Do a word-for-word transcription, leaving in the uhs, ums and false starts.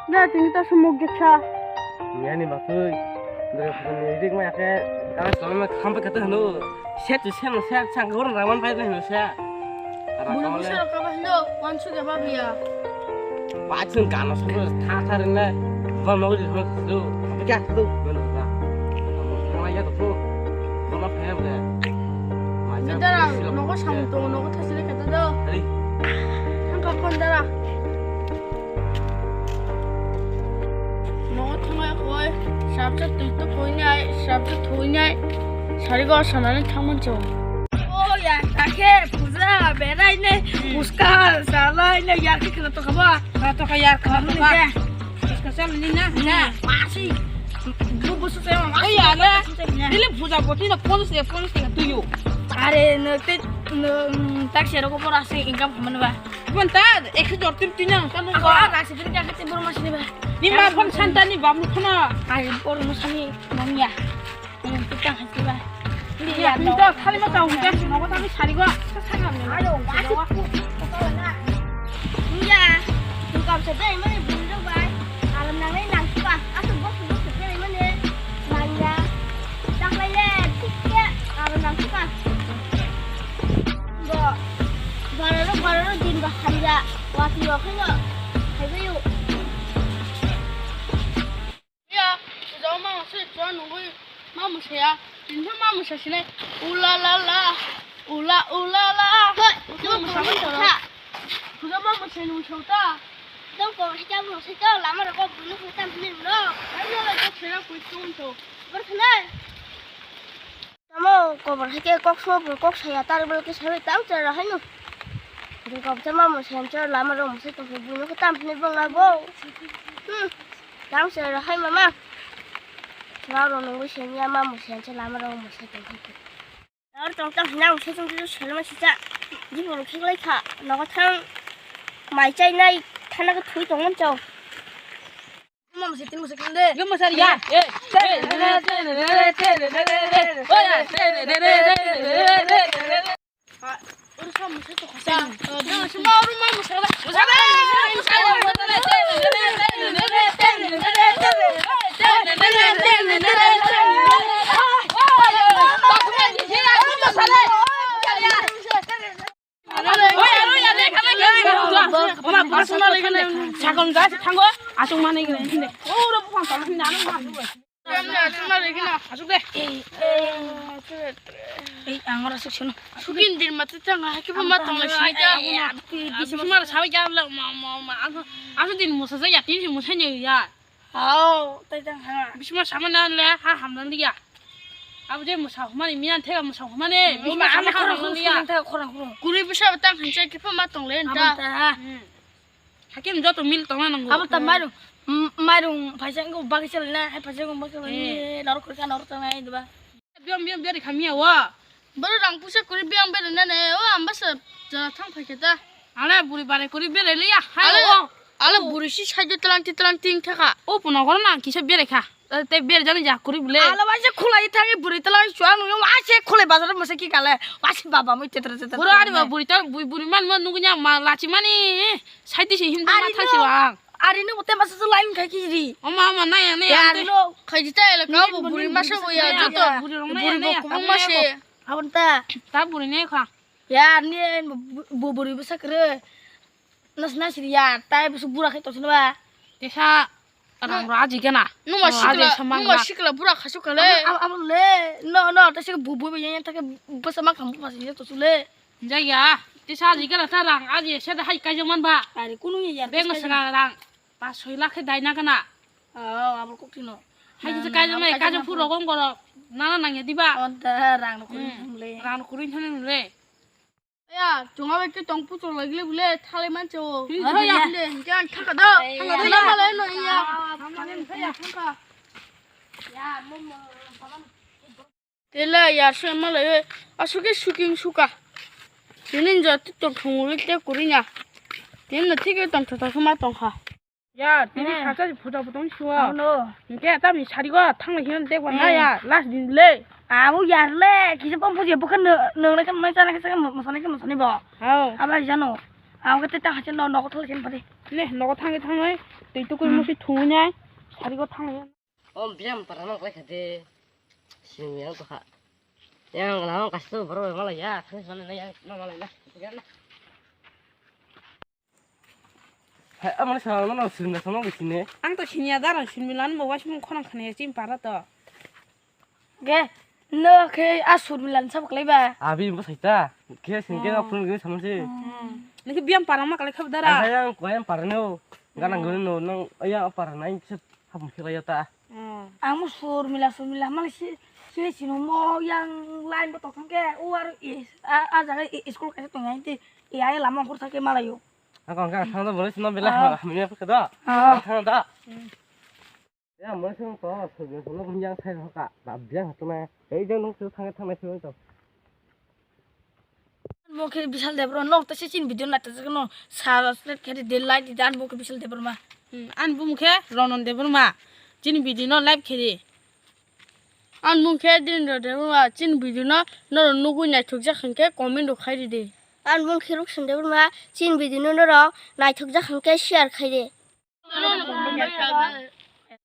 Na tini ta sumuk jiksa. Niyani bakui. Dere phone ni dik ma ke. Kala solo ma kham pa kata hanu. Set tu sen set sang gor raman pai hanu se. Bulu busa rok kaba hino, wansu ke babiya. Pachun kana solo tha tha rinne. Ba no ri no. Apa kya tu? Mana ya tu? Mana phe bre. Ni dara, nogo samung tongo, nogo thasile kata do. Hari. Thangka kon dara. Nogo thangya koi, sabsa twi to koi nai, sabsa thui nai. Sari go sanani thangman cho. O ya, takhe puja berai ne, puska salai ne, ya ki khna to khaba. Khna to kha ya, khna to kha. Puska salai ne na. Na, pasi. Bu bu su se ma. O ya na. Dili puja boti na pon se, pon se tu yo. Are no te, no, tak se ro ko pora se income khman ba. Bon ta, ekso jor tin tin ang, kan. Ako, ah, kasi tin ka kati bor mas ni ba. Ni ma phone santa ni bam khna. Ai, bor mas ni mania. Ni kita hati ba. Ni ya, ni to khali ma tau ka, nogo ta ni sari go. Sa sa ngam ni. Ayo, wasi. Ni ya. Tu kam sa dai mani bun jok bai. Alam nang nai nang suka. Asu bok bok sa dai mani. Mania. Tak lai le, tik ya. Alam nang suka. Bo, bararo, bararo din ba hamya, wati rok haino, haibayo. Ya, puja ma se chwa nungui, ma musaya, din ma musa sine, ula la la, ula, ula la. Hoi, ma musa ma chwa. Puja ma musa nung chwa ta. Dong ko, hita mo se to, lama rok ko bunu ko tam ni no. Ai no la ko chena kui tum to. Bar khna. Tamo kobor hai khe kok suo bo kok saya tar bol khe sawi tang chera haino. Ri kok chama mo sen chera lama rok mo sai tong buino khe tam hwnwi bong labo. Hmm. Tang chera hai mama. Chwla rok nungwi sen ya ma mo sen chera lama rok mo sai tong hai. Ar tong tang hwnwi ang sai tong chera selma sisa. Jibolo khiklai kha nogo thang mai chai nai thana khe thui tong man chao. Mama se tin mo se kande. Yo masar ya. Sakon gas thango, asung mani gini. Oro bukan kalau sini anu mah. Asuk de. Ei, ang oro asuk sino. Sukin din mati tang ha kiba ma tong le sini ta. Bismar sawi jam le ma ma ma. Asuk din musa sa ya tin musa ne ya. Aw, tai tang ha. Bismar sama nan le ha ham nan dia. Abu je musa humani mian thega musa humani. Bismar sama khorang khorang thega khorang khorang. Kuri bisa tang hancha kiba ma tong le ta. Hakim joto mil tongna nango. Abo ta mairung, mairung phaisa wngkha bagwi chalai na, hai phaisa wngkha bagwi chalai na, norok khoroksa norok tangnai diba. Biyang biyang biyari khamya wa. Boro rang puisa kuri biyang bere nane, o ambasa jara thang phaikhe ta. Ale buri bare kuri bere liya, hai o. Ale buri si side tlang ti tlang ting thaka. O puno goro nang kisa bere kha. Tei ber jani ja kuri bole. Ala waise khulai thangi buri tala waise chwla nungya waise khulai bazar masa ki kale waise baba mui tetra tetra. Buro ani ba buri ta buri man man nungya ma lachi mani. Saiti se him ma thang si bang. Ari no bote masa so line khai ki ri. Oma oma naya naya. Ari no khai jita ele ka bo buri masa bo ya joto. Buri rong naya naya. Abon ta. Ta buri naya kha. Ya ni bo buri bwsa kre. Nas nas ri ya tai bwsa bura khai to sino ba. Tesa. Rang ro aji gana. Numa sikla, numa sikla bura khasu kale. Abo le, no no ta sik bu bu yang ta ke basa ma kham basa ya to sule. Jaya, tisa aji gana ta rang aji se da hai kai man ba. Ari kunu ya. Beng sanga rang. Pas soi lakh dai na gana. Oh, abo kok tino. Hai je kai mai kai puro gong goro. Nana nang ya diba. On ta rang no kuri le. Rang no kuri thane le. Ya, chunga bai ke tong puchor lagile bole thalai mancho. Hoi ya. Bole, hingke ang thaka do. Thaka do, malai no ya. Thaka. Tela ya, so malai, asuke suking suka. Tini jati tong thung ule te kurinya. Tini no thike tong thata suma tong kha. Ya, tini sacha puja putong suwa. Ano. Hingke tami sari go thang le hinan te wana ya, last din le. Abo yar le, kisa pom puji bukan nang le kan mai sana kisa kan masana kan masani bo. Hao. Aba jano. Abo kete ta hachen no nogo thol chen pade. Ne, nogo thang thang oi. Twi tukui musi thungwi nai. Sari go thang ya. O biyam para mang lai khade. Simi yang to kha. Yang lama kasto boro malai ya. Thang sana yang malai na. Hai, amani sana no simi sana bisine. Ang to sinya daro simi lan bo wasimung khonang khane chim para to. Ge, no khe a Surmila ni sabuk lai ba. Abi bo saita. Khe singke na phun gini samsi. Niki biyam para ma kalai khab dara. Ayang koyam para no. Ganang gini no nang ayang para nai se habum khilai ta. Ang mo Surmila Surmila mal si si sino mo yang line bo tokang ke u ar a jaga school kaisa tongai ti. Iya lama khur thake malayo. Ang kong ka thang da bolai sino bela hamya pake da. Thang da. Ya, mo song to, so, so, no, yang sai ho ka, ba, biang to na. Ei, jang nung, so, thang, thang, thang, to. Mo khe Bishal Debbarma, nok ta se chin video na ta no, sa, sa, khe de like di dan mo khe Bishal Debbarma. Hmm, an bum khe Ronon Debbarma, chin video no like khe di. An bum khe Direndra Debbarma, chin video no, no, nugui naithok jak khe comment rok khai di de. An bum khe Ruksan Debbarma, chin video no, no, naithok jak khe share khai di.